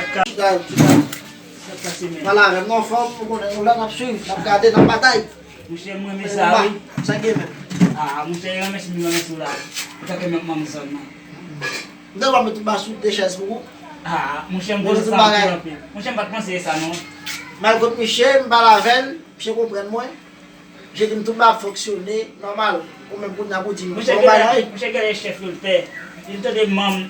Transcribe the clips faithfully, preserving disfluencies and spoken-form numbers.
Chita, chita. Pale avè m, non, fò m konnen nou la, n ap swiv, n ap gade, n ap batay. Monchè, mwen renmen sa, wi. Sa gen menm? Ah, monchè, renmen si mwen renmen sou la. Ou ta ke menm manm zòn nan. M te va met tout ba sou de chèz pou ou. Ah, monchè, m te sa anpil, anpil. Monchè, m pa t panse sa, non. M al kot misye, m pale avè l, misye konprann mwen. Misye di m tout ba ap fonksyone nòmal. Ou menm kounye a pou di m, monchè, bon bagay. Monchè, genlè chèf yo l pè. Li tande manm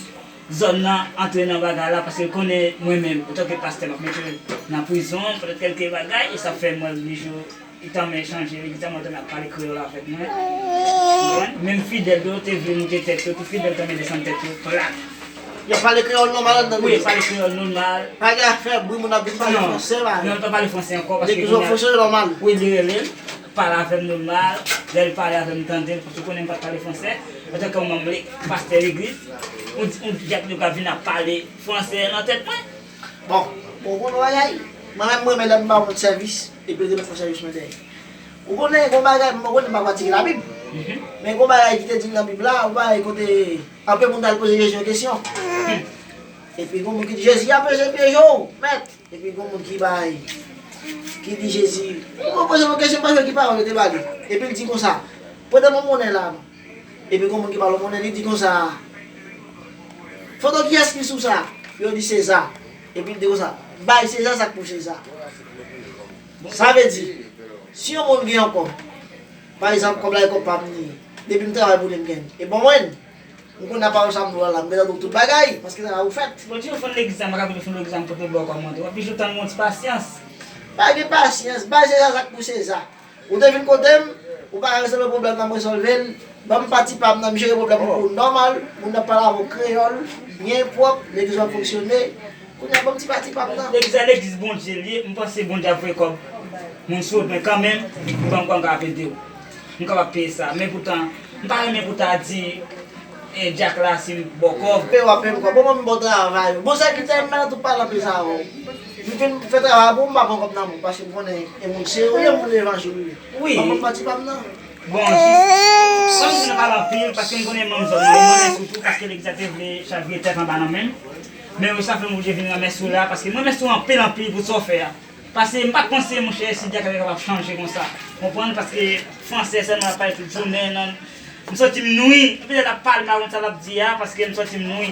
zòn nan antre nan bagay la, paske l konnen mwen menm, antanke pastè, m ap mete l nan prizon, poutèt kèlke bagay, e sa fè mwen, li jou, li tanmen chanje, li tanmen, tanmen ap pale kreyòl avèk mwen. Konprann? Menm fidèl yo te vle moute tèt yo, tout fidèl tanmen desann tèt yo, plat. Yo pale kreyòl nòmal anndan legliz. Wi, pale kreyòl nòmal. Pa gen afè bri moun ap vin pale fransè, pa. Non, yo pa pale fransè ankò, paske legliz yo fonksyone nòmal. Wi, li rele l, pale avè m nòmal, lè l pale avè m, m tande l, paske ou konnen m pa t pale fransè. Antanke yon manm le-, pastè legliz, yon, yon dyak li ka vin ap pale fransè nan tèt mwen. Bon, bon, bon bagay. Mwen menm, mwen renmen lè m ba yon moun sèvis, epi l te fè sèvis mwen dèyè. Ou konnen, gon bagay, mwen konnen m pa pratike Labib. Men gon bagay ki te di nan Bib la, yon bagay kote anpil moun t al poze Jezi yon kesyon. Epi gon moun ki di, Jezi ap peze pye w, mèt. Epi gon moun ki bay, ki di Jezi, ou poze yon kesyon, pa jwe ki pawòl yo te ba li. Epi l di konsa, prete m yon monnen la non. Epi gon moun ki ba l yon monnen, li di konsa, foto kiyès ki sou sa? Yo di Seza. Epi l di konsa, bay Seza sa k pou Seza. Sa vle di, si yon moun gen yon kòb, pa egzanp, kòb la e kòb pa m li ye, depi m travay pou li m gen l, e bon mwen, m konnen pawòl sa m di w la, m gentan di w tout bagay, paske travay ou fèt. Bon, ti fann legliz la, m pa ka vin fann legliz la, m pote ba w kòmantè. W ap toujou tann yon ti pasyans. Pa gen pasyans, bay Seza sa k pou Seza. Ou te vin kote m, ou pa ka rezolve pwoblèm nan, m rezolve l. Ban m pati pa m nan, m jere pwoblèm ou pou ou nòmal. Moun nan pale avè w kreyòl, byen pwòp, legliz la fonksyone. Kounye a, ban m ti pati pa m nan. Legliz la, legliz Bondye l ye, m panse Bondye ap voye kòb moun sou wout mwen kanmenm, pou m kapab ede w. M kapab peye sa, men poutan, m pa renmen pou ta di, e, dyak la si m ba w kòb. Peye w ap peye m kòb, bon, mwen m ba w travay. Bon, sèvitè, m pa nan tout pale anpil sa avè w. M fin fè travay pou m, m pa pran kòb nan men w, paske m konnen e moun serye, moun levanjil ou ye. Wi. Ban m pati pa m nan. Bon, jis, sa m di nan pale anpil, paske m konnen manm zòn nan, mwen renmèsye w tou, paske legliz la te vle chavire tèt anba nan men m. Men wi, sa fè m oblije vin renmèsye w la, paske mwen renmèsye w anpil, anpil pou sa w fè a. Paske m pa t panse, monchè, si dyak la te kapab chanje konsa. Konprann? Paske fransè sèlman l ap pale tout jounen, nan, m santi m nwi. Anpil lè l ap pale, m pa konn sa l ap di a, paske m santi m nwi.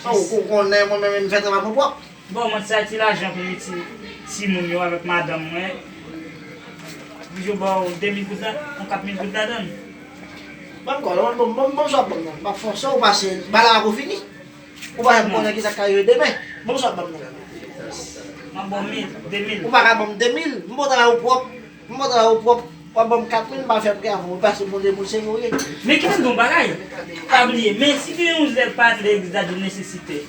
Ou, ou konnen, mwen menm, m fè travay mwen pwòp. Bon, mwen sa ti lajan pou m ti, timoun yo avèk madanm mwen. Toujou ba w de mil goud la, yon kat mil goud ladan l. Ban m kòb la, ban m, ban m, ban m sa w ap ban m nan. M ap fè w sa w pase, bagay la poko fini. Ou pa janm konnen kisa k ka rive demen. Ban m sa w ap ban m nan. M ap ba w mil, de mil. Ou pa ka ban m de mil. M ba w travay ou pwòp. M ba w travay ou pwòp. W ap ban m kat mil, m pa fè prè avè w. Paske Bondye moun serye. Men kite m di w yon bagay. Pa bliye, men si gen yon zèl pa legliz la di nesesite.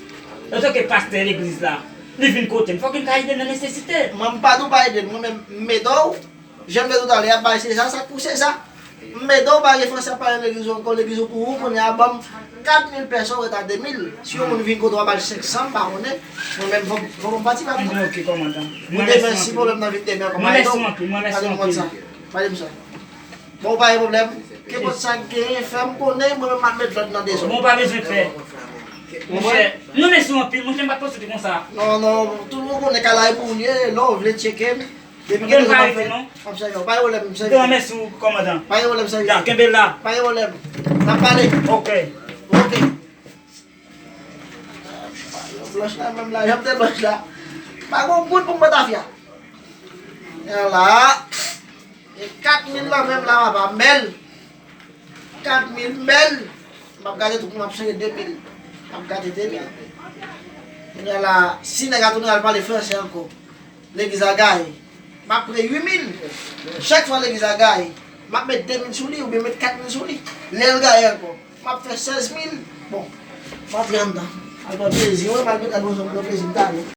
Antanke pastè legliz la, li vin kote m, fòk m ka ede l nan nesesite. Mwen, m pa di w pa ede m. Mwen menm, m ede w. Jan m te di w talè a, bay Seza sa k pou Seza. M ede w, pa gen fransè ap pale nan legliz ou ankò, legliz ou pou ou, kounye a ban m kat mil pèsò, ou ret a de mil. Si yon moun vin kote w, w a ba l senk san, m pa konnen. Mwen menm, fò, fò m pati pa m nan. Ok, kòmandan. Pou demen, si pwoblèm nan vin demen ankò, m a ede w. Mwen renmèsye w anpil, mwen renmèsye w anpil. Pale m sa. Bon, pa gen pwoblèm. Kenpòt sa k genyen, fè m konnen, mwen menm m ap met lòd nan dezòd. Bon, pa bezwen pè. Monchè, mwen renmèsye w anpil, monchè, m pa t panse w te konsa. Non, non, tout moun konnen kay la e pou ou l ye, lè w vle tcheke m. Depi gen rezon, m ap fè, m ap sèvi w. Pa gen pwoblèm, m sèvi w. Mwen renmèsye w, kòmandan. Pa gen pwoblèm, sèvi w. Ya, kenbe la. Pa gen pwoblèm. N ap pale. Ok. Ok. Blanch la, menm la, jan m te blanch la. Pa gen yon goud pou m pran tafya. Ala. E kat mil la menm la, papa, m bèl. Kat mil m bèl. M ap gade tout moun ap sonje de mil. M ap gade de mil. Kounye a la, si nèg la tounen al pale fransè ankò, legliz la gaye, m ap pre uit mil. Chak fwa legliz la gaye, m ap met de mil sou li oubyen met kat mil sou li. Lè l gaye ankò, m ap fè sèz mil. Bon, m antre anndan. Al pran plezi, wi, m al met al pran plezi, m ta ale.